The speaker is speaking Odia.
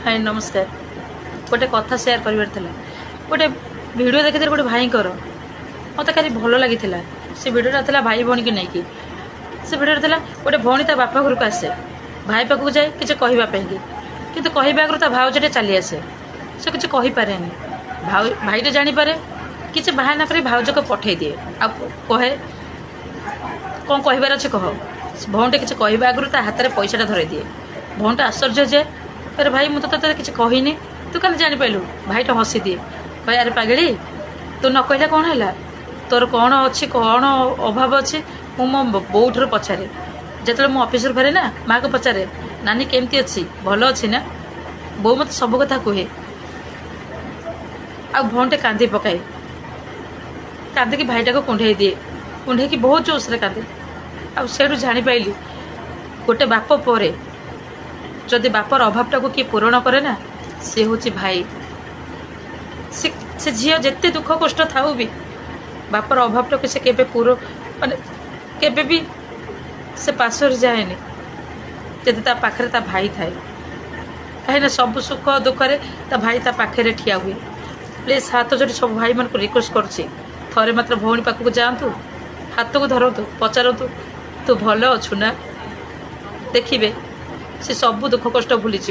ହାଇ, ନମସ୍କାର। ଗୋଟେ କଥା ସେୟାର କରିବାର ଥିଲା। ଗୋଟେ ଭିଡ଼ିଓ ଦେଖିଥିଲି ଗୋଟେ ଭାଇଙ୍କର, ମୋତେ ଖାଲି ଭଲ ଲାଗିଥିଲା। ସେ ଭିଡ଼ିଓଟା ଥିଲା ଭାଇ ଭଉଣୀକି ନେଇକି। ସେ ଭିଡ଼ିଓରେ ଥିଲା, ଗୋଟେ ଭଉଣୀ ତା ବାପା ଘରକୁ ଆସେ, ଭାଇ ପାଖକୁ ଯାଏ କିଛି କହିବା ପାଇଁକି। କିନ୍ତୁ କହିବା ଆଗରୁ ତା ଭାଉଜଟେ ଚାଲି ଆସେ। ସେ କିଛି କହିପାରେନି। ଭାଇଟେ ଜାଣିପାରେ, କିଛି ବାହାନା କରି ଭାଉଜକୁ ପଠେଇ ଦିଏ ଆଉ କହେ, "କ'ଣ କହିବାର ଅଛି କହ।" ଭଉଣୀଟା କିଛି କହିବା ଆଗରୁ ତା ହାତରେ ପଇସାଟା ଧରେଇ ଦିଏ। ଭଉଣୀଟା ଆଶ୍ଚର୍ଯ୍ୟ ଯେ, "ଆରେ ଭାଇ, ମୁଁ ତ ତୋତେ କିଛି କହିନି, ତୁ କେମିତି ଜାଣିପାରିଲୁ?" ଭାଇଟା ହସିଦିଏ, କହେ, "ଆରେ ପାଗିଳି, ତୁ ନ କହିଲେ କ'ଣ ହେଲା? ତୋର କ'ଣ ଅଛି, କ'ଣ ଅଭାବ ଅଛି, ମୁଁ ମୋ ବୋଉଠାରୁ ପଚାରେ। ଯେତେବେଳେ ମୁଁ ଅଫିସରୁ ଫେରେ ନା, ମାଆକୁ ପଚାରେ, ନାନୀ କେମିତି ଅଛି, ଭଲ ଅଛି ନା? ବୋଉ ମୋତେ ସବୁ କଥା କୁହେ।" ଆଉ ଭଉଣୀଟେ କାନ୍ଦି ପକାଏ। କାନ୍ଦିକି ଭାଇଟାକୁ କୁଣ୍ଢେଇ ଦିଏ, କୁଣ୍ଢେଇକି ବହୁତ ଜୋରସରେ କାନ୍ଦେ। ଆଉ ସେଇଠୁ ଜାଣିପାଇଲି, ଗୋଟେ ବାପ ପରେ ଯଦି ବାପର ଅଭାବଟାକୁ କିଏ ପୂରଣ କରେ ନା, ସେ ହେଉଛି ଭାଇ। ସେ ଝିଅ ଯେତେ ଦୁଃଖ କଷ୍ଟ ଥାଉ ବି, ବାପର ଅଭାବଟାକୁ ସେ କେବେ ମାନେ କେବେ ବି ସେ ପାଶୋରି ଯାଏନି, ଯଦି ତା ପାଖରେ ତା ଭାଇ ଥାଏ। କାହିଁକିନା ସବୁ ସୁଖ ଦୁଃଖରେ ତା ଭାଇ ତା ପାଖରେ ଠିଆ ହୁଏ। ପ୍ଲିଜ୍, ହାତ ଯୋଡ଼ି ସବୁ ଭାଇମାନଙ୍କୁ ରିକ୍ୱେଷ୍ଟ କରୁଛି, ଥରେ ମାତ୍ର ଭଉଣୀ ପାଖକୁ ଯାଆନ୍ତୁ, ହାତକୁ ଧରନ୍ତୁ, ପଚାରନ୍ତୁ, "ତୁ ଭଲ ଅଛୁ ନା?" ଦେଖିବେ, ସେ ସବୁ ଦୁଃଖ କଷ୍ଟ ଭୁଲିଯିବ।